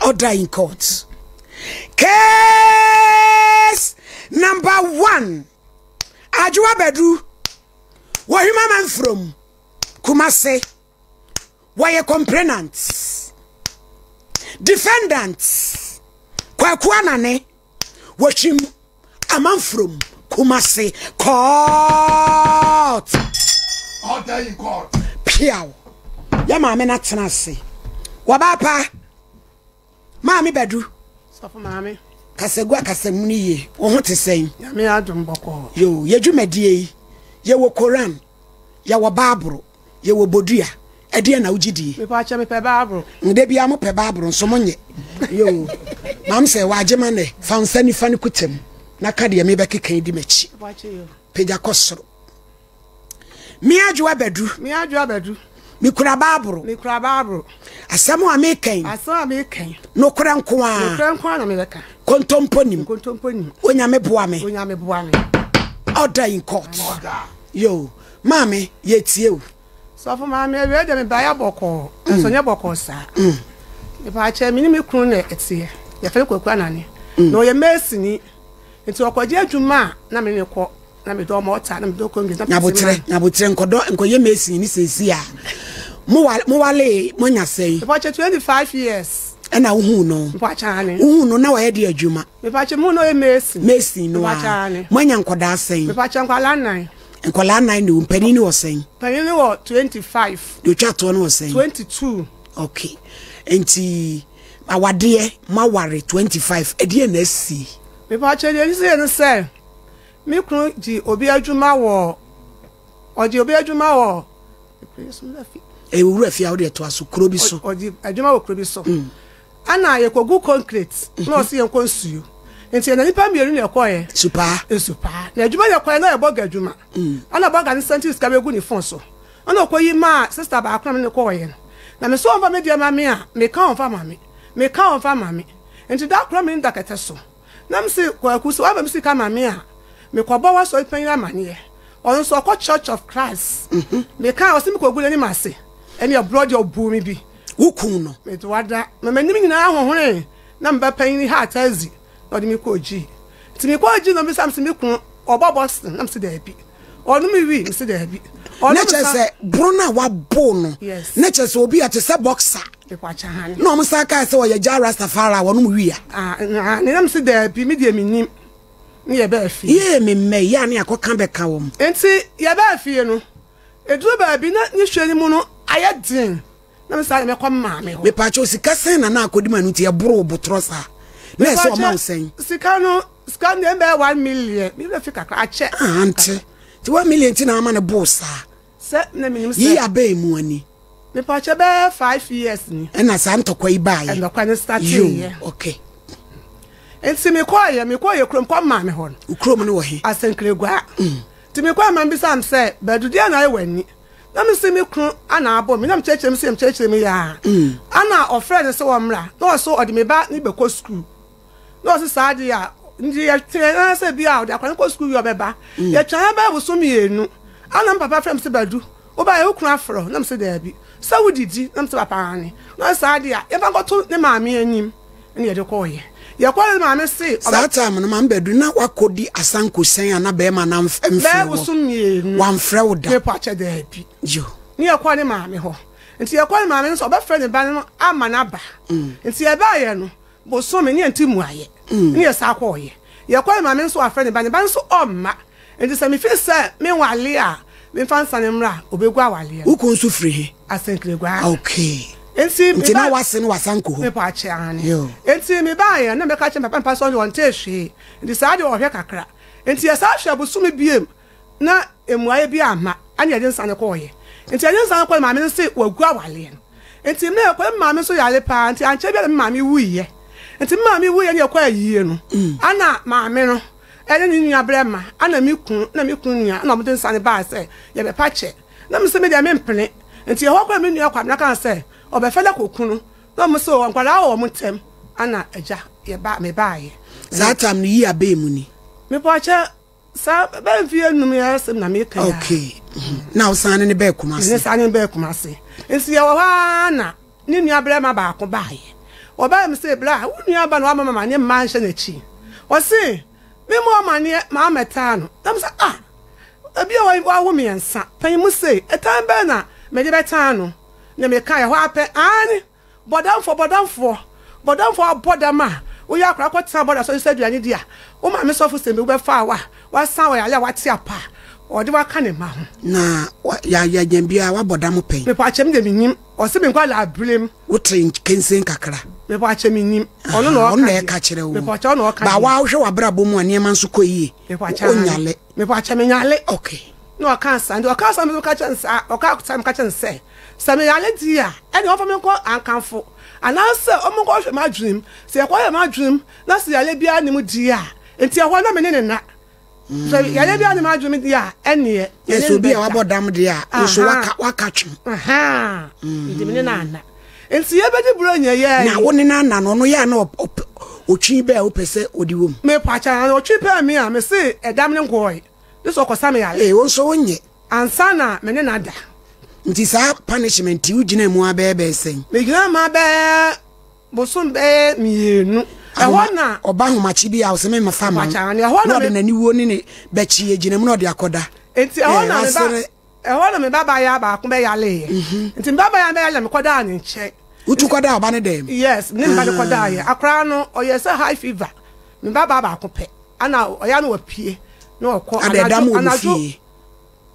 Order in court. Case number 1. Adwoa Badu. Wɔhwima Manfrom. Kumase. Wɔyɛ complainant. Defendant. Kwaku Anane. Wɔhwim Amanfrom. Kumase. Court. Order in court. Piaw. Yɛ maame no atena ase. Wɔbaa pa. Maame Badu. Sɔfo maame. Kasagu akasamu no yie. Wo ho te sɛn? Nyame adom bɔkɔɔ. Yo, yɛ dwumadie yi, yɛwɔ Koran, yɛwɔ Baaboro, yɛwɔ Bodua. Ɛdeɛn na wogye die? Mepaakyɛ mepɛ Baaboro. Da biara mopɛ Baaboro nso monyɛ. Yo, maam sɛ wagye ma nɛ, fa nsa nifa no kuta mu na ka deɛ mebɛkeka yi di m'akyi. Pagya kɔ soro. Me Adwoa Badu. Me Adwoa Badu. Mekura Baaboro. Mekura Baaboro. Asɛm a meka yi. Asɛm a meka yi. Nokorɛ nko ara. Nokorɛ nko ara na mebɛka. Kontompo nim. Kontompo nim. Onyame boa me. Onyame boa me. Order in court. Order. Yo, maame, yɛtie o. Sɔfo maame, awia deɛ mebaeɛ bɔkɔɔ, nso nyɛ bɔkɔɔ saa. Mepaakyɛ, me ne me kunu na ɛteɛ. Yɛfrɛ no Kwaku Anane. Na ɔyɛ masoni. Nti ɔkɔgye adwuma a na me ne no kɔ. Na me dɔ mɔta na me dɔ kɔndwe na Nyabotrɛ nyabotrɛ nkɔdɔ nkɔyɛ mason ni sɛsi a mo wa mo wale mo anya sɛn. Mepakyɛ 25 years. Ɛna wohuu no. Mepakyɛ ane. Wohuu no na wayɛ de adwuma. Mepakyɛ mu no ɔyɛ mason. Mason no a. Mepakyɛ ane. Mo anya nkɔdaa sɛn. Mepakyɛ nkwadaa nnan. Nkwadaa nnan ne wo mpanin ne wɔ sɛn. Panin ne wɔ 25. Deɛ otwa toɔ no wɔ sɛn. 22. Okay nti awadeɛ mo aware 25 ɛdeɛ na asi. Mepakyɛ deɛ ɛsi yɛ no sɛ. Me kunu gye obi adwuma wɔ ɔgye obi adwuma wɔ. Ɛyɛ owura fie a wode ɛtoa so kuro bi so. Ɔgye adwuma wɔ kuro bi so. Ɛna yɛkɔgu concrete na ɔsi yɛn kɔ nsuo. Nti yɛn nipa mmienu na ɛkɔɛ. Supaa. Supaa. Na adwuma yɛ kɔɛ na yɛ bɔga adwuma. Ɛna bɔga no sɛnti sika bɛgu ne fon so. Ɛna ɔkɔyi maa sista baako na me ne kɔɔyɛ no. Na me so ɔmfa me deɛ ma me a meka ɔmfa ma me. Meka ɔmfa ma me. Nti da koro me ne da kɛtɛ so. Na mese Kwaku sɛ wama me sika ma me a, mekɔbɔ w'asɔre panyin amaneɛ. Ɔno nso ɔkɔ Church of Christ. Mekaa ɔse mekɔgu n'anim ase. Ɛne ɛborɔ deɛ ɔbuu me bi. Wokuu no? Mede wada. Ma m'anim nyinaa hohonee na me ba panyin heart azi na ɔde me kɔɔ gyii. Nti mekɔɔ gyii na ɔbisa me se me kunu ɔbɔ boxing na mese daabi. Ɔnom wii mese daabi. Na kyerɛ sɛ boro no a wabo no na kyerɛ sɛ obi a te sɛ boxer na wɔn san kaa sɛ ɔyɛ Jah Rastafari a wɔnom wii a. Ah, ne nam se daabi me deɛ menim ne yɛbaa fie. Yee me mma yi a ne akɔka bɛka wɔn. Nti yɛbaa fie no eduru baabi na ne hwɛ no mu no ayɛ den na me saa na mɛkɔ maame hɔ. Mepaakyɛw sika sɛn na na akɔdi ma no nti ɛboro wo botorɔ saa na ɛsɛ ɔma wo sɛn. Sika no Sika no deɛ ɛbɛyɛ 1 million mi bɛ fi kakra akyɛ. Ah ante ti 1 million ti na ama ne bo saa. Sɛ na mi nim sɛ. Yi abɛn mu ani. Mipakyɛ bɛyɛ 5 years ni. Ɛna saa ntɔkwa yi baa yɛ. Ntɔkwa no start yɛ. Yo, okay. Nti mi kɔɔ yɛ mi kɔɔ yɛ kurom kɔ maame hɔ no. Kurom no wɔ he? Asankiregua. Nti mi kɔɔ maame bisa mi sɛ bɛdu deɛ na ayɛ wɔ ani. Na mi si mi kunu ana abɔ mi na mi kyerɛkyerɛ mi si mi kyerɛkyerɛ mi yaa. Ana ɔfrɛ ne sɛ wɔmmra na ɔso ɔde mi ba ne bɛkɔ sukuu. Na ɔse saa deɛ a, nti yɛtwɛn ara sɛ bi a ɔde akwadaa no kɔ sukuu wie ɔbɛba. Yɛtwɛn ara bɛyɛ bosom mmienu. Ana me papa frɛ me sɛ Badu, wobaeɛ wo kunu afrɛ wo? Na mese daabi. Sɛ wodidi? Na mese papa aane. Na ɔse saa deɛ a, yɛmfa nkɔto ne maame anim. Ɛna yɛde kɔeɛ. Yɛkɔeɛ no maame se ɔbɛ. Saa time no maame Badu na wakɔdi asanko sɛn a na bɛrima no amfrɛ wo? Bɛyɛ bosom mmienu. Wamfrɛ wo da? Mepakyɛ daabi. Yo. Ne yɛkɔɔ ne maame hɔ. Nti yɛkɔɔ ne maame no sɛ ɔbɛfrɛ ne ba no ama no aba. Nti yɛbaeɛ no, Bosome ne yɛnte mmuaeɛ ne yɛsan kɔeɛ. Yɛkɔeɛ maame nso wafrɛ ne ba, ne ba no nso ɔmma. Nti sɛ mefeel sɛ menwale a memfa nsane mmra a, ɔbɛgu awaleɛ no. Wo kunu nso firi he? Asenkireguaa. Okay. Nti Nti na w'ase ne w'asanku hɔ? Mepaakyɛ, aane. Yoo. Nti mebaeɛ na mɛka kyerɛ me papa, me papa nso ɔno deɛ ɔntee hwee. Nti saa deɛ ɔhwɛ kakra. Nti yɛsan hwɛɛ bosome biom na mmuaeɛ bi amma, ɛna yɛde nsa no kɔeɛ. Nti yɛde nsa no kɔeɛ, maame no se wagu awaleɛ no. Nti mmerɛ yɛkɔeɛ, me maame nso yare paa, nti ankyɛ biara na me maame wuiɛ. Nti me maame wuiɛ na yɛkɔɔ ayie no, ɛna maame no ɛne ne nua brɛma, ɛna me kunu, na me kunu nua, ɛna wɔde nsa no baa sɛ yɛbɛpa kyɛ. Na me se me deɛ mempene. Nti ɛhɔ koraa me nua Kwabena kaa sɛ ɔbɛfa no akɔku no. Na wɔn se nkwadaa wɔ wɔn ntam, ɛna agya yɛba mebaeɛ. Saa tam no yi abɛɛ mu ni? Mepaakyɛ Saa bɛyɛ mfeɛ nnum yi asɛm na meka yi. Okay. Na wosan ne ne bɛɛ Kumase. Ne san ne bɛɛ Kumase. Nti yɛwɔ hɔ ara na ne nua barima baako baeɛ. Wɔbaeɛ me se, Bra, wo nua ba na wama me amaneɛ mma nhyɛ n'akyi. Ɔse, Memmɔ amaneɛ ma ammɛtaa no. Na me sɛ, Ah, ebi a wawo mmiɛnsa, panyin mu sei, ɛtan bɛn na mede bɛtaa no? Na mekae ɛhɔ ara pɛ, Aane, Bɔdamfoɔ, bɔdamfoɔ, bɔdamfoɔ abɔ dam a woyɛ akwadaa kɔtena bɔda so sɛ aduane di a, wo maame sɔfo sɛ bi wobɛfa a wasan wɔ yare a wate apa a ɔde wo aka ne mma ho. Na yɛanya biara wabɔ dam pɛn. Mepaakyɛ me deɛ mennim. Ɔse me nkwadaa berem. Wote kensen kakra. Mepaakyɛ mennim. Ɔno na ɔka deɛ. Ɔno na ɛka kyerɛ wo. Mepaakyɛ ɔno na ɔka deɛ. Ba wa wohwɛ w'abrabɔ mu a nneɛma nso kɔ yie. Mepaakyɛ Wonyale. Mepaakyɛ menyale. Okay. Na ɔka saa nti ɔka saa meka kyerɛ no saa ɔka saa meka kyerɛ no sɛ sɛ meyare deɛ a ɛnneɛ ɔmfa me nkɔ Ankamfo anaasɛ ɔmo nkɔhwɛ m'adwenem sɛ yɛkɔhwɛ m'adwenem na sɛ yareɛ biara nni mu deɛ a nti ɛhɔ na me ne ne nna sɛ yareɛ biara nni m'adwenem deɛ a ɛnneɛ me ne Sɛ no obi a bɛda. wabɔ dam deɛ a nso waka waka twem. Ahaa nti me ne no anna nti yɛbɛdi Buronya yɛ Na wo ne no anna no ɔno yɛ a na ɔtwi bɛɛ a wopɛ sɛ ɔde wom. Mepaakyɛ ɔtwi pɛɛ me a mese ɛdam no nkɔɔe. Gye sɛ ɔkɔsa me yare. Ee, wo nso wonyɛ. Ansa na me ne no ada. Nti saa punishment yi wogyinaa mu ara bɛyɛ bɛyɛ sɛn? Megyinaa mu ara bɛyɛ bosom bɛyɛ mmienu. Ɛhɔ na. Ɔba ahomakye bi a ɔsɛ me mfa ma wo. Ɛhɔ na ɔde n'aniwuo ne ne bɛkyi egyina mu na ɔde akɔda. Nti ɛhɔ na me ba ɛhɔ na me ba baayaa baako bɛyareeɛ. Nti me ba baayaa no bɛyare na mekɔdaa ne nkyɛn. Wotu kɔdaa ɔba no dɛm? Yes, me ne me ba no kɔdaeɛ. Akwadaa no ɔyɛ sɛ high fever. Me ba baa baako pɛ. Ana ɔyɛ na wapue na ɔkɔ anadwo anadwo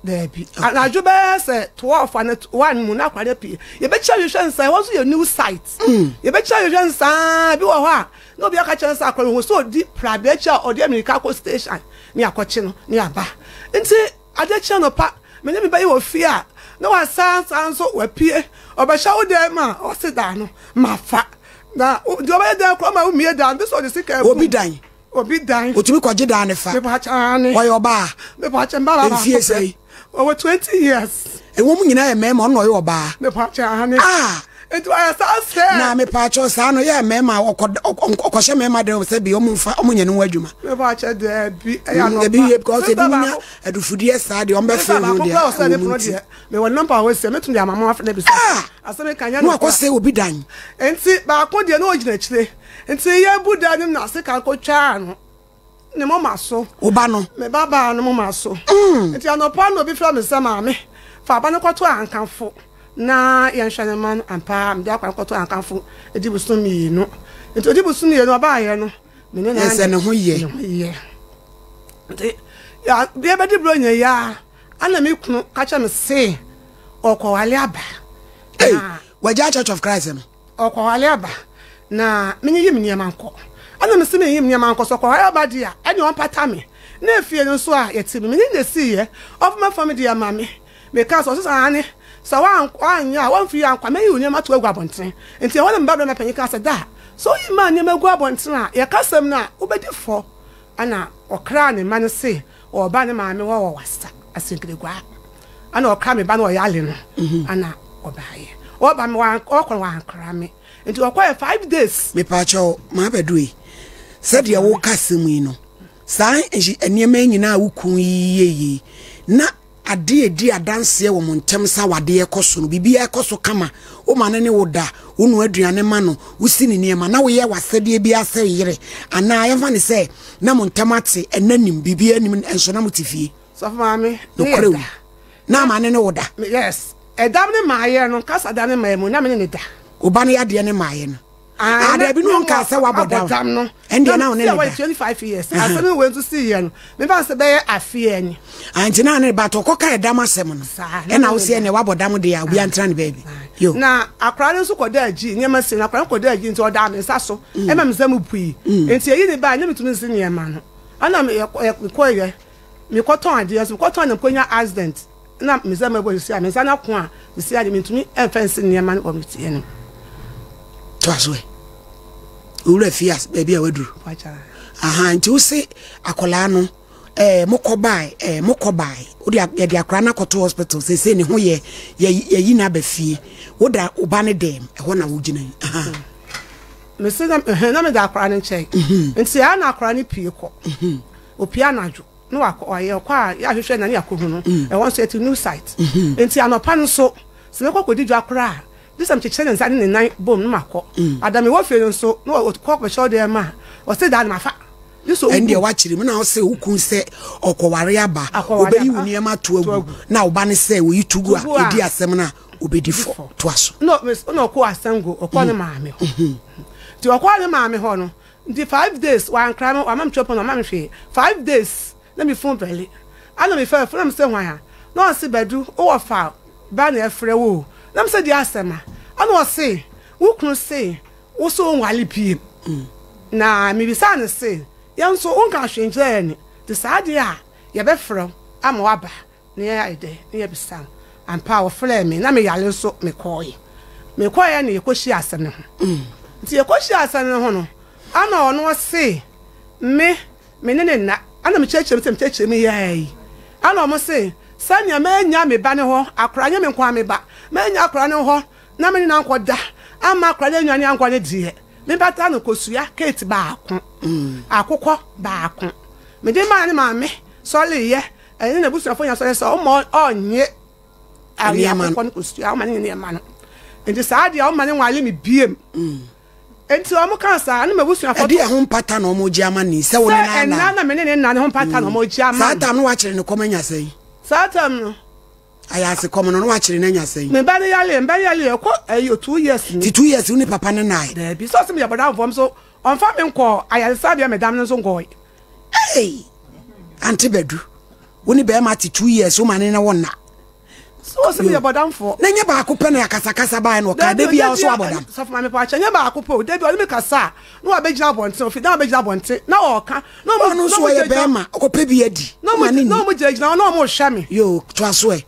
daabi anadwo bɛyɛ sɛ 12 ana 1 mu na akwadaa no apue. Yɛbɛkyia hwehwɛ nsa, ɛhɔ nso yɛ new site. Yɛbɛkyia hwehwɛ nsa bi wɔ hɔ a na obi aka kyerɛ nsa akwadaa no sɛ ɔdi prabea akyi a ɔde amirika akɔ station ne akɔkye no ne aba. Nti ade kye anɔpa me ne me ba yi wɔ fie a na wasan san nso wapue ɔbɛhyɛ wo dan mu a ɔse dan no mafa na deɛ ɔbɛyɛ dan koraa ma womie dan no sɛ ɔde sika agu obi dan. Obi dan. Otumi kɔgye dan no fa. Mepaakyɛ aane. Ɔyɛ ɔbaa. Mepaakyɛ mba baako pɛ. Mfie sɛn? Ɔwɔ 20 years. Ɛwɔ mu nyinaa yɛ mmarima ɔno na ɔyɛ ɔbaa. Mepaakyɛ aane. Ah. Nti ɔyɛ saa sɛ. Na mepaakyɛ saa no yɛ mmarima ɔkɔ ɔkɔhyɛ mmarima dan sɛ bi ɔmo nfa ɔmo nyɛ ne ho adwuma. Mepaakyɛ daabi ɛyɛ anɔpa. Ebi yɛ because ebi nya adufudeɛ saa deɛ ɔmo bɛ fɛ ho deɛ ɛwɔ mu nti. Mewɔ number a wɔsi mɛtumi de ama mo afɛ na bisa. Ah. Asɛm ka nyɛ no. Na wakɔ sɛ obi dan. Nti baako deɛ na ɔgyina akyire. Nti yɛbu da no na sekan kɔtwaa no ne moma so. Wo ba no? Me ba baa no moma so. Nti anɔpa na obi frɛ me sɛ maame fa aba no kɔto Ankamfo na yɛnhwɛ no ma no. Ampa ara mede akwadaa no kɔtoo Ankamfo ɛdi bosom mmienu. Nti ɔdi bosom mmienu ɔbaeɛ no me ne no Ɛsɛ ne ho yɛ. Ne ho yɛ. Nti yɛbɛdi Buronya yi ara ana me kunu ka kyerɛ me se ɔkɔwale aba. Ei, wagyaa Church of Christ no? Ɔkɔware aba na menyiyi me nneɛma nkɔ. Ɛna mese menyiyi me nneɛma nkɔ, sɛ ɔkɔware aba deɛ a, ɛneɛ ɔmpata me. Na efie no nso a yɛte mu, me ne no na ɛsiiɛ, ɔmfa m'afa me deɛ mma me. Mekaa sɛ, ɔse sɛ aane, sɛ woanyɛ a, woamfiri ankɔ a, mɛyi wo nneɛma ato agu abɔntene. Nti ɛhɔ na me babarima panin kaa sɛ, Da, sɛ woyi maa nneɛma gu abɔntene a, yɛka asɛm no a, wobɛdi fɔ. Ɛna ɔkraa ne mma no se ɔreba ne maame hɔ wɔ Wassa, Asenkereguaa. Ɛna ɔkra me ba no ɔyare no ɛna ɔbaeɛ. Ɔba me ɔkɔ no wankra me. Nti ɔkɔɛ 5 days. Mepaakyɛw m'abɛdo yi, sɛdeɛ woka asɛm yi no, saa nneɛma yi nyinaa a wo kun yi yɛ yi, na ade a ɛdi adanseɛ wɔ mo ntam sɛ awadeɛ kɔ so no, biribiara kɔ so kama, woma no ne wo da, wonoa aduane ma no, wosi ne nneɛma, na woyɛ w'asɛdeɛ biara sɛ yere, anaa yɛmfa no sɛ na mo ntam ate, ɛna nim, biribiara nim, nso na mote fie. Sɔfo maame, ne Nokorɛ yɛ o. da. Na ama ne ne wo da. Yes. Ɛdam ne maayɛ no, kasa da ne maa mu, na me ne ne da. Wo ba no yadeɛ ne maayɛ no. Ah, Ah, dabi no ɔnkaa sɛ wabɔ dam. dam no. Ɛndeɛ na wo ne ne da. 25 years. Asɛm no wei nso sii yɛ no. Me ba sɛ bɛyɛ afeɛ ni. Ah, nti na ne ba to kɔka ɛdam asɛm no. Saa. na Ɛna me wo ne sɛ da. ɛnɛ wabɔ dam deɛ a obi antena ne baabi. Yo. Na akwaraa no nso kɔda agyi, nneɛma si no, akwaraa no kɔda agyi nti ɔdaa me nsa so. Ɛma me nsa mu bui. Nti eyi ne baa, na metumi nsi nneɛma no. Ɛna mekɔyɛ. Mekɔtɔn adeɛ nso, mekɔtɔn na mekɔnya accident na me nsa mɛbɔ sisi a me nsa no ako a sisi a deɛ mentumi mfa nsi nneɛma no wɔ me tie no. Toa so ɛ. Owura fie as baabi a waduru. Aha nti wo se akwadaa no ɛɛ mokɔ bae ɛɛ mokɔ bae wode yɛde akwadaa no akɔto hospital sese ne ho yɛ yɛyi no aba fie woda wo ba no dɛm ɛhɔ na wogyina yi. Aha. Mese na na meda akwadaa no nkyɛn nti ɛa na akwadaa no pie kɔ. Opue anadwo na wakɔ ɔyɛ ɔkɔ a yɛahwehwɛ na ne yɛakɔhu no. Ɛhɔ nso yɛte new site. Nti anɔpa no nso sɛ mɛkɔ akɔdi dwa koraa a, Gye sɛ mekyekyere ne nsa ne ne nan bom na makɔ. Ada mewɔ fie no nso, na ɔkɔ kɔhyɛ ɔdan mu a, ɔse daa no mafa. Gye sɛ Ɛndeɛ ɔgu. woakyere mu na wose wo kun sɛ ɔkɔware aba, Akɔware ɔbɛyi aba. wo nneɛma ato To agu, agu. na wo ba no sɛ ɔyi to gu To a, gu a. ɛdi asɛm no a, ɔbɛdi Di fɔ. fɔ. Toa so. Na ɔkɔɔ Asango, ɔkɔɔ ne maame hɔ. Nti ɔkɔɔ ne maame hɔ no, nti 5 days wankra me, wamma me twɛ pɔn, wamma me hwee. 5 days na me phone bɛle. Ana me fɛ phone na me sɛ hwan a? Na ɔse Badu, wowɔ fa ba na ɛfrɛ wo o. Na me sɛ deɛ asɛm a? Ana ɔse wo kunu se wo so wonwale biem. Na me bisaa no se yɛn nso wonka hwee nkyerɛ yɛn nti saa deɛ a yɛbɛfrɛ wo ama waba na yɛayɛ dɛ na yɛabisa wo. Ampa a wɔfrɛɛ me na me yare nso mekɔɔe. Mekɔeɛ na yɛkɔhyiaa asɛm no ho. Nti yɛkɔhyiaa asɛm no ho no, ana ɔno ɔse me me ne no nna. Ana mekyerɛkyerɛ mu sɛ mekyerɛkyerɛ mu yɛɛ yi. Ana ɔmo se sɛnea manya me ba no hɔ akora, nyɛ me nko ara me ba, manya akora no hɔ na me ne no ankɔda amma akora no anwane ankɔ no deɛ, mebata no kosua kate baako, akokɔ baako. Mede maa ne maame sɔreeɛ Ɛne n'abusuafo nya sɔre sɛ ɔma ɔnnye Nneɛma no. akokɔ no kosua, ɔma ne nneɛma no. Nti saa deɛ ɔma ne nwale me biem. Nti wɔn kaa saa ne m'abusuafo Ɛde ɛho mpata na wɔn gye ama ni sɛ wo ne sɛ no ɛnna ana. na me ne ne nna ne ho mpata na wɔn gye ama Saa no. tam no wakyere ne kɔm anya sɛn? Saa tam no. Ayɛ ase kɔm no na wakyere no anya sɛn? Me ba no yale, me ba no yale ɛkɔ ɛyɛ 2 years ni. Ti 2 years wo ne papa no nae. Daabi sɛ ɔsɛ meyɛ bɔdamfoɔ nso ɔmfa me nkɔ ayaresabea medam no nso nkɔe. Hey! Ante Badu, wo ne bɛrima te 2 years wo ma ne ne wo nna. So ɔsɛ meyɛ bɔdamfoɔ. Na nyɛ baako pɛ na akasakasa baeɛ na ɔka da biara ɔso abɔdam. Sɔfo maame pa akyɛ nyɛ baako pɛ o. Da bi ɔne me kasa a na wabɛgyina abɔnten ofi na wabɛgyina abɔnten na ɔɔka. Na ɔmo Ɔno nso ɔyɛ bɛrima ɔkɔpɛ bi adi. Na ɔmo na ɔmo gyinagyina hɔ na ɔmo hwɛ me. Yo, toa so ɛ.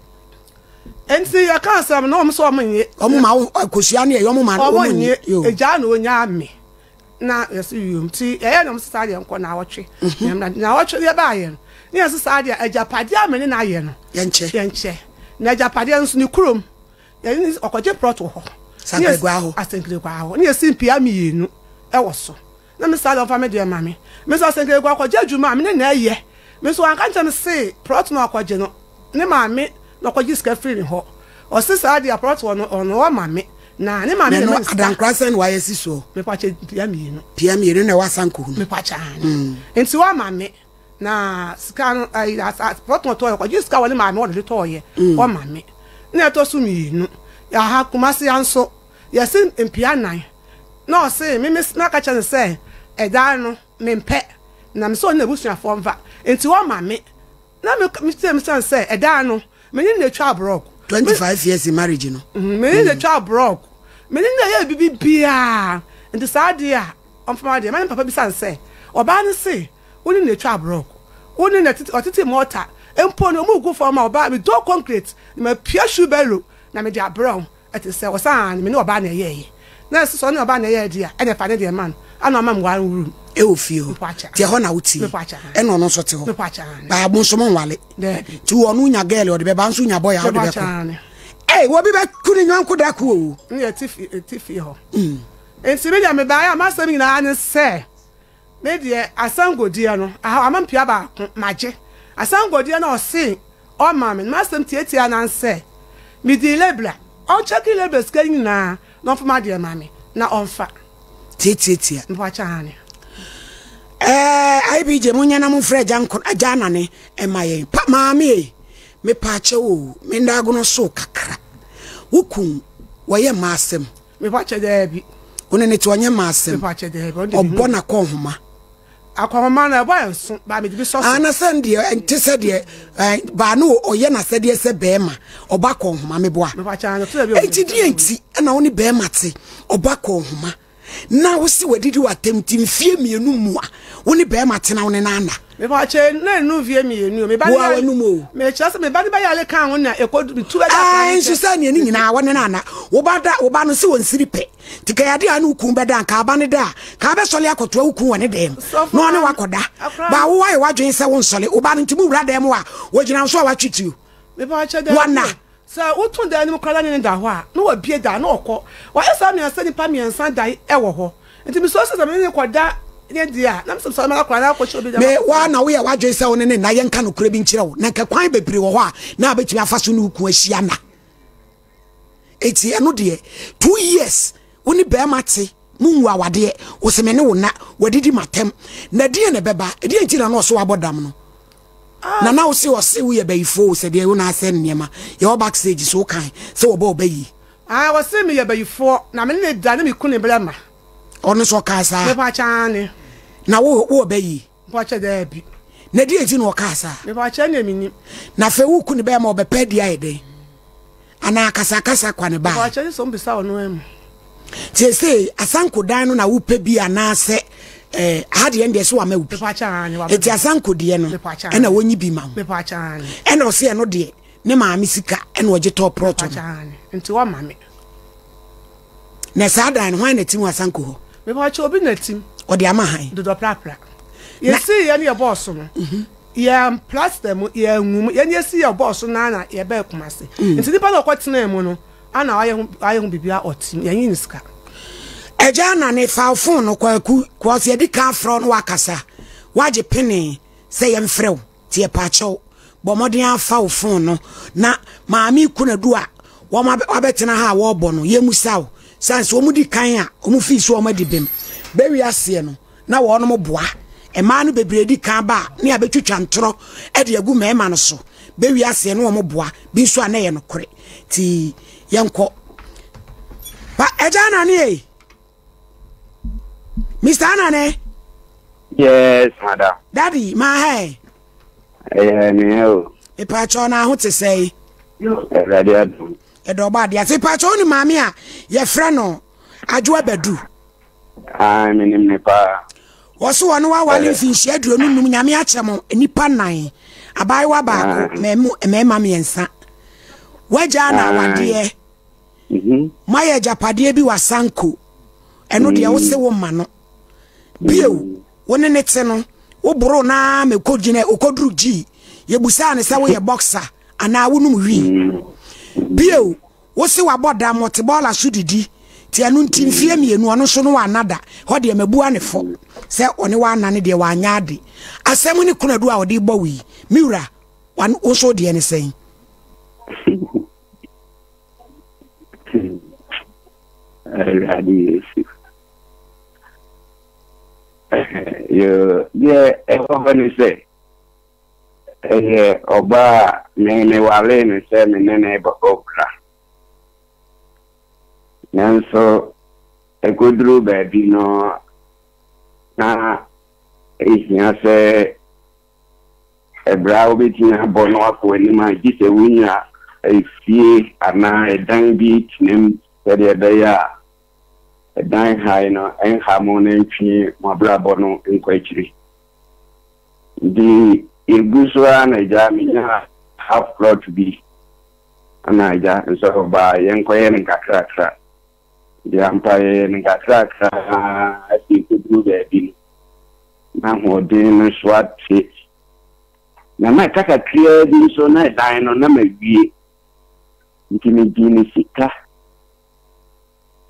Nti yɛka asɛm na ɔmo sɛ ɔmo nye. Ɔmo ma wo kosua ne ɛyɛ ɔmo ma ɔmo nye. Egyaa na onyaa me. Na yɛsɛ wiem nti yɛyɛ na ɔmo sɛ saa deɛ nkɔ naawɔtwe. Na naawɔtwe yɛ baayɛ no ne yɛsɛ saa deɛ agyapadeɛ a me ne no ayɛ no. Yɛnkyɛ. Yɛnkyɛ. Na agyapadeɛ nso ne kurom yɛne ɔkɔgye plot wɔ hɔ. Asankragua hɔ. Asankragua hɔ. Ne yɛsi mpia mmienu ɛwɔ so. Na me saa deɛ ɔmfa me deɛ ma me. Me nso Asankragua ɔkɔgye adwuma a me ne na ɛyɛ. Me nso wanka nkyerɛ me se plot no ɔkɔgye no ne maame na ɔkɔgye sika firi ne hɔ. Ɔse saa deɛ plot wɔ no ɔno ɔma me. Na ne maame na ɛma ne sika. Adankora sɛn na wayɛ si soɔ? Mepakyɛ mpia mmienu. Pia mmienu na ɛwɔ Asanko no. Mepakyɛ aane. Nti wama me. Na sika no ayi asa plot no ɔtɔɔyɛ ɔkɔgye sika wɔ ne maame hɔ na ɔde tɔɔyɛ ɔma me. Na ɛtɔ so mmienu aha Kumasi ha nso yɛse mpia nan na ɔse me me maka kyerɛ no sɛ ɛdan no mempɛ na mesɛ ɔne n'abusuafoɔ mfa nti ɔma me na me me kyerɛ me sɛn sɛ ɛdan no me ne no na etwa aborɔk. 25 years in marriage no. Me ne no na etwa aborɔk me ne no na ɛyɛ bibi biara nti saa adeɛ a ɔmfa ma deɛ ma ne papa bisa no sɛ ɔbaa no se wo ne no na etwa aborɔk wo ne no ɔtete mɔta mpo no ɔmo gu fam a ɔbaa me dɔ concrete na mapia shoe barrow na mede abrɛ wo ɛte sɛ ɔsan me ne ɔbaa na ɛyɛɛyɛ na ɛsɛ sɛ ɔne ɔbaa na ɛyɛɛ deɛ a ɛna ɛfa ne deɛ ma no ana ɔma me one room. Ɛwɔ fie hɔ nti ɛhɔ na wotie ɛna ɔno nso te hɔ baa mo nso mo nwale nti ɔno nya girl ɔde bɛba nso nya boy a ɔde bɛkɔ ɛy wɔbi bɛku ne nyɔnko da ko o. Ne yɛ te fie hɔ nti me deɛ mebaeɛ a m'asɛm nyinaa ne sɛ Me deɛ asangodeɛ no, aha wama me pia baako, magye. Asangodeɛ no a ɔse ɔma me no, m'asɛm tiatia ara ne sɛ, medii Lebra, ɔnkyɛke Lebra sika no nyinaa na ɔmfa m'adeɛ ma me na ɔmfa. Tiatiatia. Mpakyɛ aane. Ɛɛ IBJ monyɛ na momfrɛ agya nko agya anane ɛma yɛn. Pa maame ei, mepaakyɛw o, me ndagono so kakra. Wo kun wɔyɛ mmaa asɛm. Mepakyɛ daabi. Wo ne ne te ɔnyɛ mma asɛm. Mepakyɛ daabi. Ɔno deɛ Ɔbɔ n'akɔnhoma. Akɔnhoma no ɛbɔ ɛnso baa mede bi sɔ so. Ana sɛ deɛ ɛnte sɛ deɛ ɛɛ baa no ɔyɛ n'asɛdeɛ sɛ bɛrima ɔbɔ akɔnhoma meboa. Mepakyɛ ano to daabi. Enti deɛ nti ɛna wo ne bɛrima te ɔbɔ akɔnhoma na wo se wadidi w'atɛm ti mfie mmienu mu a wo ne bɛrima te na wo ne no ana. Mepakyɛ na enu mfie mmienu o. Me ba Wo ne a yale w'anum o. Mekyerɛ sɛ me ba ne bɛyale kan ho na ɛkɔ metu bɛda akwadaa Ɛɛ no nso nkyɛn. sɛ nea ne nyinaa wo ne no ana. Wo ba da wo ba no sɛ ɔnsiri pɛ. Nti ka yɛ adeɛ a ne wo kun bɛda nka aba ne da a ka abɛsɔle akɔtoa wo kun wɔ ne dɛm Sɔfo na ɔne maame wakɔda. akwadaa Ba no. wo ayɛ w'adwene sɛ wonsɔle wo ba no nti mo wura dɛm a wɔgyina wo so a watwe tuo. Mepakyɛ daabi Wana. o. Sɛ woto dan no mu koraa na ne no da hɔ a, na wabue dan na ɔkɔ. Wayɛ saa mmiɛnsa, nnipa mmiɛnsa dan wɔ hɔ. Nti mesuro sɛ sɛ me ne no kɔda ne deɛ a, na mesɛ mesɔre ma no akora na akɔhyɛ obi dan mu Me, akɔtena. woa na woyɛ w'adwene sɛ wo ne ne nna, yɛnka nokorɛ bi nkyerɛ wo, na nka kwan bebree wɔ hɔ a na wobɛtumi afa so ne wo kun ahyia nna. Eti ɛno deɛ 2 years wo ne bɛrima te mo nwu awadeɛ wo se me ne wo na wadidi matam na deɛ na ɛbɛba ɛdeɛ nti na na ɔso wabɔ dam no ah. Na na wo se ɔse woyɛ bayifoɔ o sɛ deɛ wo na asɛ nneɛma yɛwɔ backstage so wo kan sɛ wɔbɔ ɔbɛyi. Ah, ɔse meyɛ bayifoɔ na me ne ne da ne me ku ne brɛ ma. Ɔno nso ɔkaa saa. Mepa kyɛw ne. Na wo wo ɔbɛyi. Mepa kyɛw daabi. Na deɛ nti na ɔkaa saa. Mepa kyɛw ne menim. Na afei wo ku ne bɛrɛ ma ɔbɛpɛ adi ayɛ dɛn? Anaa akasakasa kwa ne baa. Mepa kyɛw sɛ ɔmbisa ɔno amu. Seesei asanko dan no na wopɛ bi anaasɛ eh, aha deɛ no deɛ sɛ wama wo bi. Mepa kyɛw ne wama. Eti asanko deɛ no ɛna wɔnyi bi ma wo. Mepa kyɛw ne. Ɛna ɔse ɛno deɛ ne maame sika ɛna ɔgye tɔɔ prɔto no. Nti wɔma me. Na saa dan no hwan na tim wɔ asanko hɔ? Mepakyɛ obi na tim. Ɔde ama han? Dodɔ prapra. Yɛsii yɛ ne yɛbɔɔ so no. Mhm. Yɛn plaster mu yɛn ngu mu yɛn yɛsi yɛ bɔɔ so naa na yɛbɛɛ Kumasi. Mm. Nti nipa na ɔkɔ tenaa mu no ana ayɛ ho ayɛ ho biribi a ɔtim yɛn yi ne sika. Ɛgya na ne fa phone no kwaku kɔɔsi yɛdi kan frɛ no wakasa wagye pene sɛ yɛmfrɛ wo. Nti yɛpaakyɛw, bɔ mmɔden ara fa wo fon no na Maame Konadu a wɔabɛtena ha a wɔrebɔ no, yɛmmisa wo. Sane sɛ wɔdi kan a wɔfii so wɔadi bem bɛwi aseɛ no, na wɔnom boa. Mmaa no bebree di kan ba a ne abɛtwitwa ntorɔ de agu mmarima no so. Bɛwi aseɛ no wɔn boa, bi nso a na ɛyɛ nokorɛ. Nti yɛnkɔ. Pa, Agya Anane ei! Mr. Anane. Yes, madam. Daddy, ma ha. Ɛyɛ me o. Mepaakyɛw na ho te sɛe. Awurade adom. Ɛdɔ ɔbɔ adeɛ ase. Mepaakyɛw wo ne maame a yɛfrɛ no Adwoa Badu. Ah, menim ne paa. Wɔso wɔne wawale mfinhyia 25 nyame akyɛ mo nnipa nnan. Abaayewa baako, mmarima mmiɛnsa. Wagyaa na awadeɛ. Moayɛ agyapadeɛ bi wɔ Asanko. Ɛno deɛ wo se wo mma no. Bio, wo ne ne te no, wo boro no ara ma ɛkɔgyina, ɔkɔduru G. Yɛbusaa no sɛ woyɛ boxer anaa wonom wii. Bio, wo se wabɔ dam, ɔte bɔɔla so didi. Nti ɛno nti mfeɛ mmienu ɔno nso no wanna da. Hɔ deɛ mabua ne fɔ sɛ ɔne wanna no deɛ wanyɛ ade. Asɛm ne konadu a ɔde bɔ wo yi, me wura, wo nso wo deɛ ne sɛn? Awurade Yesu. Yoo, deɛ ɛwɔ hɔ ne sɛ, ɛyɛ ɔbaa a me mewaree no sɛ me ne no rebɛbɔ bra. Nanso ɛkɔduruu baabi no, na ɛhia sɛ Ɛberɛ a wobɛtumi abɔ no akɔ anim a, gye sɛ wonya efie anaa ɛdan bi tena mu sɛdeɛ ɛbɛyɛ a ɛdan hann no nha mo na ɛntwe mo abrabɔ no nkɔ akyiri. Nti yɛgu so ara na agya menyaa half plot bi na agya nso ɔbaa yɛnkɔyɛ no nkakrakra. Nti ampa yɛyɛ no nkakrakra ara afei kɔduru baabi no na ahoɔden no so ate. Na na ɛka kakraa bi nso na ɛdan no na mawie. Nti megyee ne sika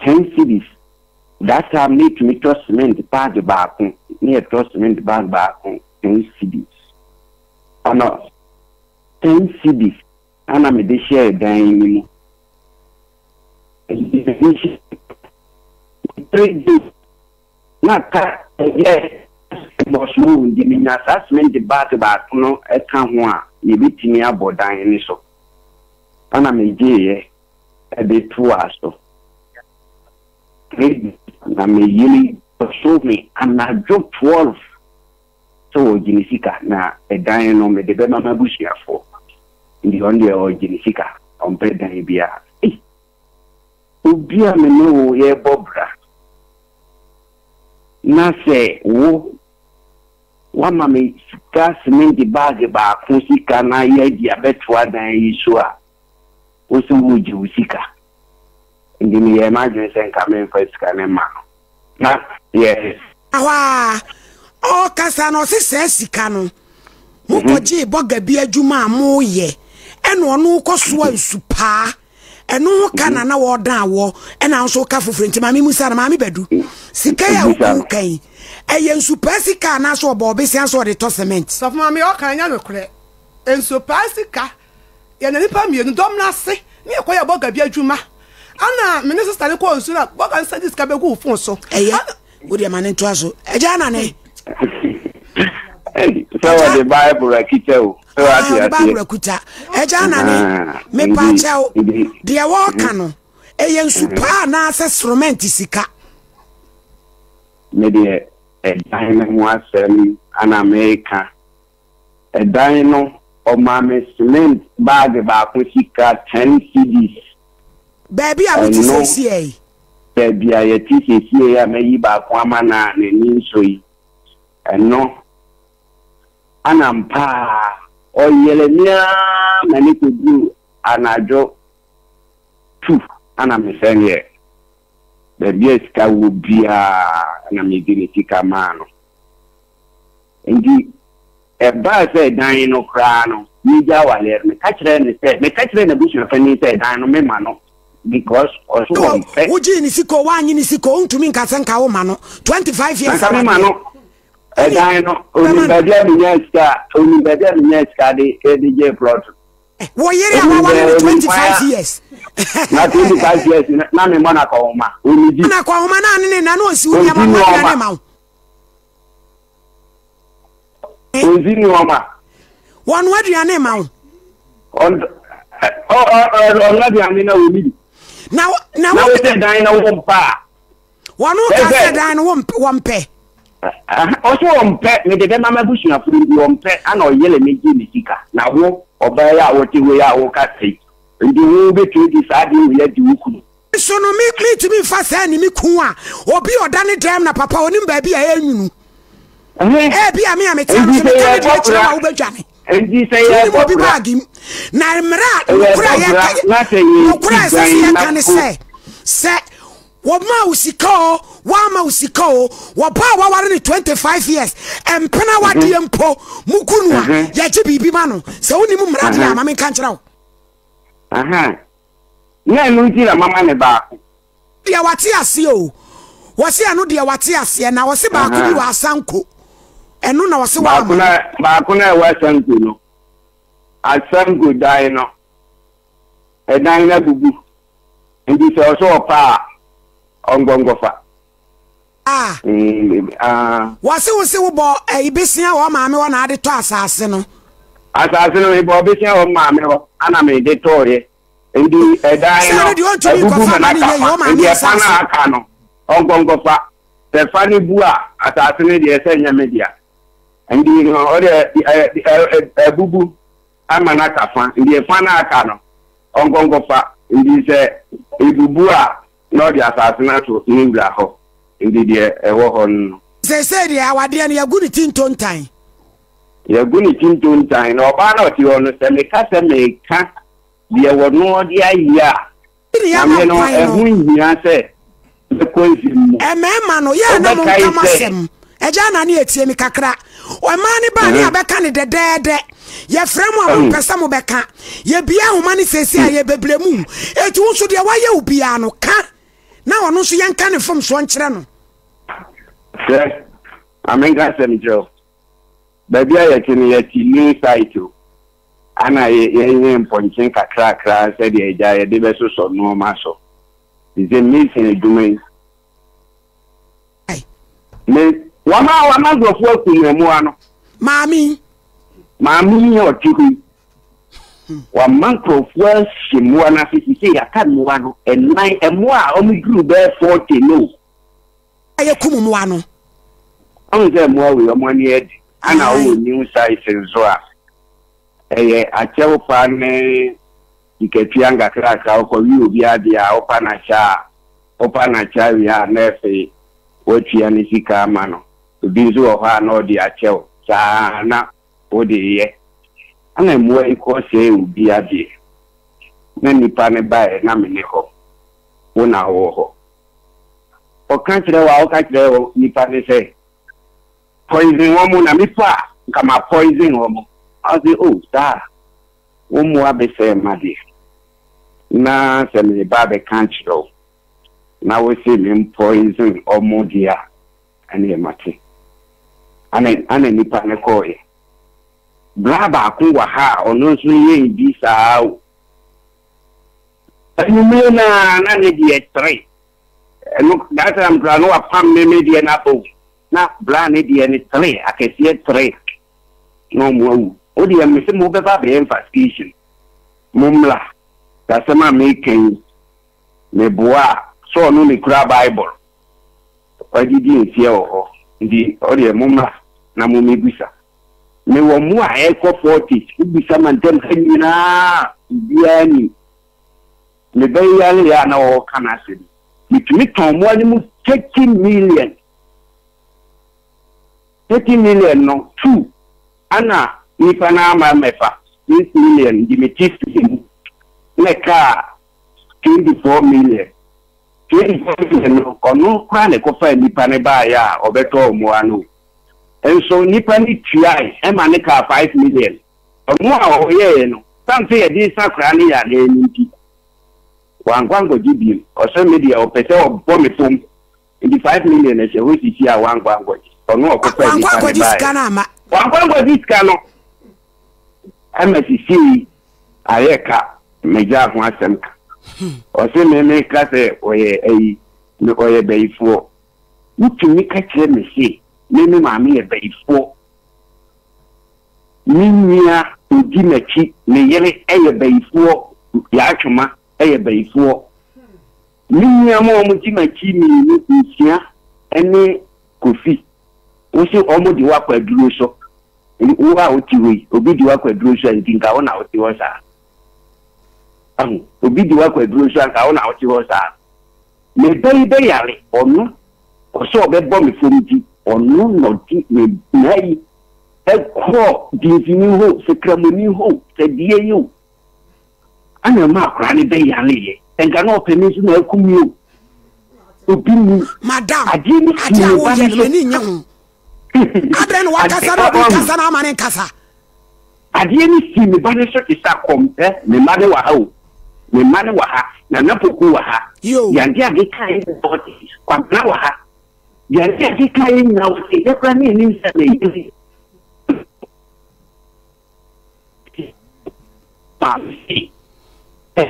10 cedis. That time na ɛtumi tɔ cement bag baako, na yɛtɔ cement bag baako 10 cedis. Ana 10 cedis ana mede hyɛɛ dan no mu. Nti mede hyɛɛ 3 days Na ka ɛyɛ bɔs mu nti menya saa cement bag baako no ka ho a yɛbɛtumi abɔ dan no so. Ɛna megyeeɛ de toaa so. Na me yere bɛsoo me anadwo 12 sɛ ɔregye ne sika na ɛdan no mede bɛma m'abusuafoɔ. Nti ɔno deɛ ɔregye ne sika, ɔmpɛ dan biara. Ei! Obi a me ne wo yɛrebɔ bra, na sɛ wo woama me sika sementi baage baako sika na yɛadi abɛtoa dan yi so a, wo se woregye wo sika. Nti meyɛɛ m'adwene sɛ nka memfa sika no mma no. Na yɛ. Ɛhɔ ara, ɔrekasa no, ɔse saa sika no, mokɔgyee bɔga bi adwuma a moyɛ, ɛna ɔno kɔsoa nsu paa. Ɛno ho ka na na wɔdan awɔ, ɛna nso ka foforɔ. Nti maame musa no, maame Badu, sika yi a wokunu ka yi, ɛyɛ nsu paa sika anaasɛ ɔbɔ ɔbesia sɛ ɔde tɔ cement? Sɔfo maame ɔka ɛnyɛ nokorɛ. Nsu paa sika, yɛne nnipa mmienu, dɔm no ase, ne yɛkɔyɛ bɔga bi adwuma. Ana me ne sista no kɔɔ nsu na bɔga nsa de sika bɛgu wo fon so. Ɛyɛ wo deɛ ma ne ntoa so. Ɛgya na ne. Sɛ wɔde Bible akita o. Sɛ wɔate aseɛ. Bible akuta. Ɛgya na ne. Mepa kyɛw. Deɛ wɔreka no ɛyɛ nsu paa anaasɛ soromɛnti sika. Me deɛ ɛdan no ho asɛm ana meka. Ɛdan no, ɔmaa me cement bag baako sika ten cedis. Baabi a mote seesei yi? Baabi a yɛte seesei a mayi baako ama no a n'ani nsɔ yi. Ɛno, ana ampa ara ɔyɛɛ me ara ma ne kɔduruu anadwo tu ana mesɛneɛ. Baabi a sika wɔ biara na mede ne sika maa no. Enti ɛbaa sɛ dan no koraa no, yɛgya awareɛ no, meka kyerɛɛ no sɛ, meka kyerɛɛ n'abusuapanin sɛ dan no mema no because ɔso ɔmpɛ. Wogyee ne sika o, woannye ne sika o, wontumi nka sɛ nka woma no 25 years Nanka mema no ɛdan no, onim baabi a menyaa sika, onim baabi a menyaa sika de de gyee plot. Wo yere a waware no 25 years. Na 25 years na memmɔ no akɔnhoma, ɔnni bi. Na akɔnhoma na ne ne na na ɔnsi wo nneɛma, ɔno aduane ma wo. Ɔnsi nneɛma. Wɔnoa aduane ma wo. Ɔnoa aduane na wɔni bi. Na na na wosɛ dan na wɔn pa a. Wɔn ka sɛ dan no wɔn pɛ. Ɔsɛ wɔn pɛ mede bɛma m'abusuafo nti wɔn pɛ ana ɔyere me gye me sika na wo ɔbaa yi a wote hɔ yi a woka sɛ yi nti wo bɛtumi de saa adeɛ wei adi wo kunu. So no me mentumi mfa saa nni me kun a obi a ɔda ne dɛm na papa onim baabi a ɛnwunu. Ebi a me a mete ano so meka me deɛ kyerɛ wa wobɛdwane. Nti sɛ yɛ bɔ obi baagi mu. Na mmerɛ a nokora a yɛka nokora a ɛsɛ sɛ yɛka ne sɛ sɛ wɔma wo sika o wɔama wo sika o wɔba a waware ne 25 years mpena wadeɛ mpo mugu no a yɛgye biribi ma no sɛ wonim mmara deɛ a ma menka nkyerɛ wo. Na ɛno nti na mama no baako. Deɛ wate aseɛ o. Wɔse ɛno deɛ wate aseɛ na wɔse baako bi wɔ Asanko. Ɛno na wɔse wama no. Baako na ɛwɔ Asanko no. Asanko dan no. Ɛdan no abubu. Nti sɛ ɔsɛ ɔpa a ɔnkɔ nkɔfa. Ah. Wɔse wo se wobɔ ɛyi besia wɔ maame hɔ na ade tɔ asase no. Asase no mebɔ besia wɔ maame hɔ ana mede tɔɔyɛ. Nti ɛdan no abubu ma no aka fa. Nti ɛfa no a aka no ɔnkɔ nkɔfa. Sɛ fa no bu a asase no deɛ sɛ nyɛ me dea. Nti no ɔde abubu ama no aka fa. Nti ɛfa no aka no ɔnkɔ nkɔfa. Nti sɛ ebubu a na ɔde asase no ato ne wura hɔ, enti deɛ ɛwɔ hɔ no no. Seesei deɛ, awadeɛ no, yɛagu ne ti ntontan. Yɛagu ne ti ntontan, na ɔbaa no a ɔte hɔ no, sɛ meka sɛ mereka deɛ ɔno ɔde ayɛ a, na me no, ɛho nhia sɛ mɛkɔ nsɛm mu. Mmarima no, yɛ a na monka mo asɛm. Agya na ne atie me kakra. Ɔmaa ne baa ne abɛka ne dɛdɛɛdɛ. Yɛfrɛ mo a mompɛ sɛ mobɛka. Yɛbie ahoma no seesei a yɛbɛbrɛ mu. Enti wo nso deɛ wayɛ wo biara no, ka na ɔno nso yɛnka ne mfomsoɔ nkyerɛ no. Hwɛ, ma menka asɛm nkyerɛ wo. Baabi a yɛte no, yɛte new site o. Ana yɛnyɛ mpɔnkye nkakrakra sɛdeɛ agya yɛde bɛsosɔ nnoɔma so. Te sɛ mason adwuma yi. Me, wama wama nkurɔfoɔ akum mmoa no. Maame yi. Maame yi a ɔte hɔ yi. Wama nkurɔfoɔ ahye mmoa no ase sisi yɛaka mmoa no ɛnan mmoa a wɔn duru bɛyɛ 40 no. Ɛyɛ kum mmoa no. Ɔn sɛ mmoa wei wɔn ani adi ana ɔwɔ new size nso a ɛyɛ akyɛw fa ne sikatua nkakrakra wokɔwe obi adeɛ a wopa no akyɛ a wopa no akyɛ wie a na afei woatua ne sika ama no. Obi nso wɔ hɔ a na ɔde akyɛ wo saa ara na wode reyɛ. Ɛna mmoa yi kɔsɛee obi adeɛ na nipa no baeɛ na mene hɔ, wo na wowɔ hɔ. Ɔka kyerɛ wo a woka kyerɛ nipa no sɛ poison wɔn na me po a nka ma poison wɔn. Ɔse oh saa. Wo mmoa bɛsɛe m'adeɛ, na sɛ mereba abɛka akyerɛ wo na wose mempoison wɔn deɛ a, ɛnneɛ mate. Ana ana nipa no kɔeɛ. Bra baako wɔ ha a ɔno nso yɛɛ bi saa o. Anwummere no ara na ne deɛ tere. Ɛno that time koraa na wapam me me deɛ no aba o. Na bra ne deɛ no tere, akɛseɛ tere na wɔn awu. Wo deɛ mese mo bɛba abɛyɛ investigation. Mo mmra. Sɛ asɛm a meka yi meboa a, sɛ ɔno na ekura Bible. Wadidi mfeɛ wɔ hɔ. Nti ɔdeɛ mo mmra na mo mmɛbisa. Mewɔ mmoa a ɛrekɔ forties, wobisa mantam ha nyinaa a, obiara nim. Me ba yi yareɛ a na ɔreka n'asɛm yi, metumi tɔn mmoa no mu 30 million. 30 million no, two ana nipa no ama mɛfa, 6 million nti mete fie mu na ɛkaa 24 million. 24 million no, ɔno koraa na ɛkɔfaa nipa no baeɛ a ɔbɛtɔɔ mmoa no o. Nso nipa no tuae ma no kaa 5 million. Ɔno a ɔyɛeɛ no, sane sɛ yɛde resa koraa ne yareɛ no nti, wankɔ ankɔgye bio. Ɔsɛ me deɛ ɔpɛ sɛ ɔbɔ me fam. Nti 5 million ɛhyɛ hɔ sisi a wankɔ ankɔgye. Ɔno a ɔkɔfaa Wankɔ nipa no ankɔgye sika baeɛ. no amma. Wankɔ ankɔgye sika no. Ɛma sisi ayɛ ka, megyaa ho asɛm ka. Ɔse me meka sɛ ɔyɛ ayi, ɔyɛ bayifoɔ. Wotumi ka kyerɛ me se me me maame yɛ bayifoɔ, me nua odi m'akyi, me yere yɛ bayifoɔ, Yaatwoma yɛ bayifoɔ. Me nua mo a wɔdi m'akyi mmienu, Nsia ne Kofi, wo se wɔn de wo akɔ aduro so. Wo a wote hɔ yi, obi de wo akɔ aduro so a, nti nka wo na wote hɔ saa. Ahu, obi de wo akɔ aduro so a, nka wo na wote hɔ saa. Me ba yi bɛyare, ɔno ɔsɛ ɔbɛbɔ me fam nti, ɔno na ɔde me n'ayi kɔɔ dinsini hɔ o, sɛ kramoni hɔ o, sɛ deɛ yi o, ana ɛma akwadaa no bɛyareeɛ. Sɛ nka na ɔpɛ me nso na aku me o. Obi nim. Madam, Adeɛ no sii adeɛ a me ba woyɛ no no, so. m'ani nnye ho. Adɛn na wakasa na obi kasa na ama ne nkasa? Adeɛ no sii me ba no so te sɛ akɔm. Ɛ, me mma no wɔ ha o. Me mma no wɔ ha. Nana Poku wɔ ha. Yo. Deɛ ade ade kaeɛ nyinaa wɔte. Kwabena wɔ ha. Deɛ ade ade kaeɛ nyinaa wɔte. Yɛ koraa ne yɛnim sɛ me yere maame se, ɛ,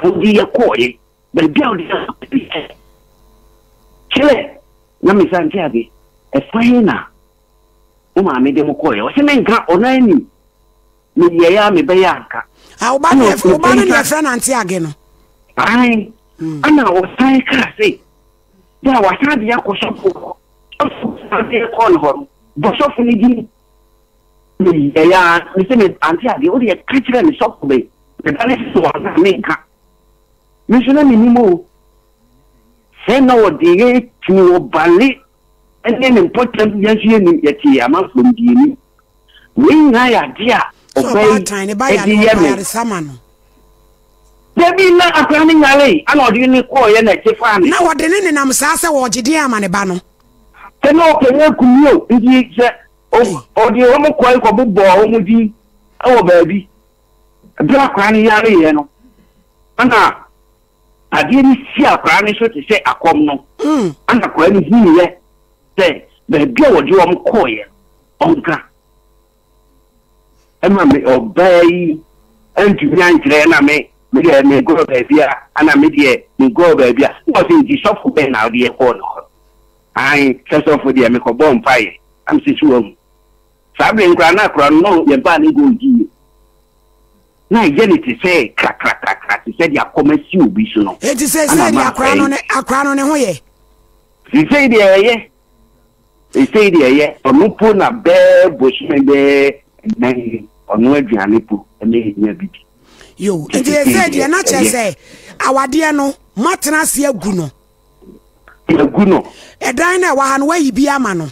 wode yɛ kɔɔeɛ. Baabi a wode yɛ kɔɔeɛ. Kyerɛ, na me nsa nte ade. Ɛfa he na Wo maame de mo kɔeɛ. Ɔse menka, ɔno ara nim. Meyɛeɛ a mebɛyɛ anka. Ah, wo ba no yɛ, wo ba no na yɛfrɛ no Ante Age no. Ae. Ɛna ɔsan kaa se, bɛ a wasan de akɔ sɔfo hɔ. Sɔfo san de kɔɔ ne hɔ no, bɔ sɔfo no din. Meyɛeɛ a, mese me Ante Age, wo deɛ ka kyerɛ me sɔfo bɛn. Me ba no se wanka a, menka. Me nso na mennim o. Sɛ na ɔde yɛn tumi wɔ bale ne ne mpɔtam yɛn nso yɛnnim, yɛte amanfoɔ no deɛ yɛnnim. Wei nyinaa yɛ adeɛ a Sɛ ɔbaa yi ɔbaatan ne ba yare de yɛ ɔpɛ me. ayaresa ma no. Dabi na akwadaa no nyaree ana ɔde no kɔɔeɛ na ɛgye faa ne. Na wɔde ne nenam saa sɛ wɔregye deɛn ama ne ba no. Sɛ na ɔpɛ no aku me o, nti sɛ ɔde wɔn kɔe kɔbobɔɔ wɔn din wɔ baabi. Berɛ a akwadaa no yareeɛ no, ana Adeɛ no si akwadaa no so te sɛ akɔm no, ɛna akwadaa no huiɛ sɛ baabi a wɔde wɔn kɔeɛ no, ɔnka. Ɛma me ɔbaa yi antumi ankyerɛ na me me deɛ menkɔɔ baabi a ana me deɛ menkɔɔ baabi a na ɔsɛ nti sɔfo bɛn na ɔde yɛ kɔɔ no hɔ. Ae sɛ sɔfo deɛ mekɔbɔɔ mpaeɛ na mesɛ so wahu. Saa bere no koraa na akwadaa no na yɛbaa ne gold yie. Na ɛyɛ no te sɛ krakrakrakra te sɛ deɛ akɔm asi obi so no. Enti seesei deɛ akwadaa no ne akwadaa no ne ho yɛ. Seesei deɛ ɛyɛ. Seesei deɛ ɛyɛ. Ɔno po na bɛɛ bosome bɛɛ nnan ni ɔno aduane po ɛna yɛnya bi di. Yo, nti seesei deɛ na kyerɛ sɛ awadeɛ no moatena ase agu no. Yɛagu no. Ɛdan no a ɛwɔ ha no woayi bi ama no.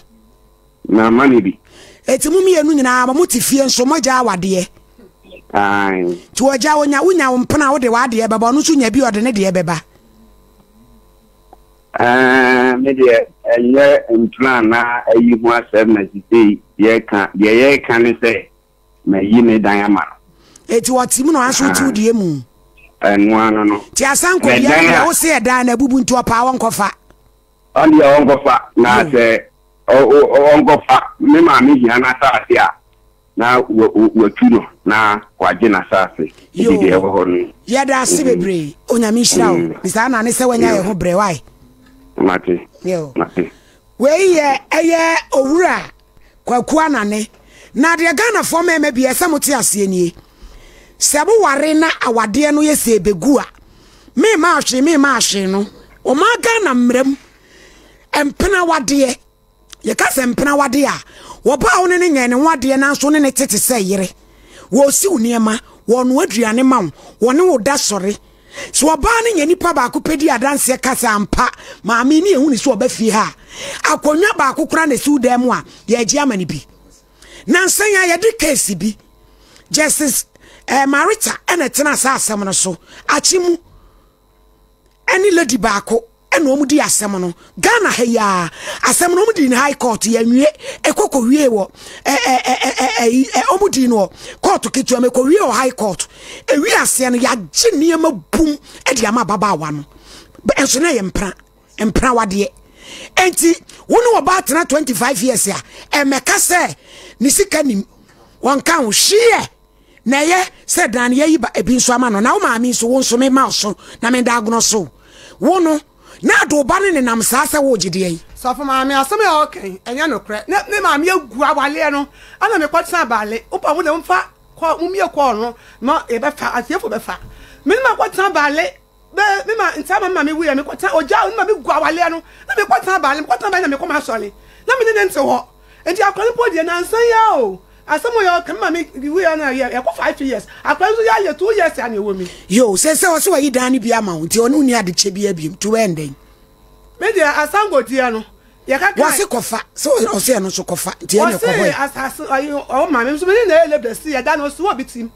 Na ama no bi. Eti mo mmienu nyinaa mo te fie nso moagya awadeɛ. Ae. Nti ɔgya onya wonya wo mpena wode w'adeɛ bɛba ɔno nso nya bi ɔde ne deɛ bɛba. Ɛɛ me deɛ ɛnyɛ mpena anaa ayi ho asɛm na sisei yɛka deɛ yɛka ne sɛ mayi me dan ama no. Eti ɔte mu na ɔaso wote wo deɛ mu. Ɛno ano no. Nti asanko deɛ no deɛ wo se ɛdan no abubu nti ɔpaa ɔnkɔfa. Ɔno deɛ ɔnkɔfa na sɛ ɔnkɔfa me maame hia n'asase a. na watu no na wagye n'asase de deɛ ɛwɔ hɔ no. Yɛda ase bebree. Onyame nhyira wo. Mr. Anane sɛ wanya yɛn ho brɛ wae. Mate. Mate. Wei yɛ ɛyɛ owura Kwaku Anane. Na deɛ Ghanafoɔ mmarima bi ɛsɛ mote aseɛ nie. Sɛ moware na awadeɛ no yɛ sɛ ɛbɛgu a, memma ahwee memma ahwee no, ɔmaa Ghana mmara mu mpena wadeɛ. Yɛka sɛ mpena wadeɛ a, wɔbaa wo ne ne nyɛ ne ho adeɛ nanso ne ne tete sɛ yere. Wɔresiw nneɛma, wɔnoa aduane ma wo, wɔne wo da sɔre. Sɛ ɔbaa no nya nipa baako pɛ di adanseɛ ka sɛ ampa maame ne yɛhu ne sɛ ɔba fie ha a, akonnwa baako koraa na ɛsi wo dan mu a, yɛregye ama no bi. Nansa yi a yɛde case bi, Justice eh, Marita ɛna ɛtena saa asɛm no so, akye mu ɛne lady baako ɛna wɔn di asɛm no Ghana ha yi ara asɛm no wɔn di no high court yɛnwie ɛkɔ kɔ wie wɔ ɛ ɛ ɛ ɛ ɛ wɔn di no wɔ court ketewa mu ɛkɔ wie wɔ high court ewi aseɛ no yɛagye nneɛma bum ɛde ama ababaawa no ɛnso na yɛ mpena mpena wadeɛ nti wɔn ne ɔbaa tena 25 years a ɛmɛka sɛ ne sika nim wɔn ka ho hyeɛ. Na ɛyɛ sɛ dan no yɛyi ba ebi nso ama no na wo maame nso wo nso mema wo so na meda agono so wo no na ade wo ba no nenam saa sɛ woregye deɛ yi. Sɔfo maame asɛm a ɔka yi ɛnyɛ nokorɛ ne me maame agu awaleɛ no ɛna me kɔ tena baale wopa mo deɛ momfa kɔ momie kɔɔ no ma yɛbɛfa atiefo bɛfa me ne ma kɔ tena baale Bɛ me ma nti ama me maame wuiɛ mekɔtena ogyaa me ma me gu awaleɛ no na mekɔtena baale mekɔtena baale na mekɔ m'asɔre na me ne ne nte hɔ nti akora no mpo deɛ nansa yi ara o asɛm ɔyɛ ɔka me maame wuiɛ no yɛ yɛkɔ 5 years akora nso yɛ ayɛ 2 years a na ɛwɔ mi. Yoo sese ɔse wayi dan no bi ama wo nti ɔne wo ni adekyɛ biara biom nti wɛn dɛn. Me deɛ asangodeɛ no yɛka kan. Wɔse kɔfa sɛ ɔse ɛno nso kɔfa nti ɛne kɔhɔ yɛ. Ɔse asase ɔyi ɔwɔ maame nso me ne na ɛyɛ lebesi ɛda no ɔsi wɔ bi tim.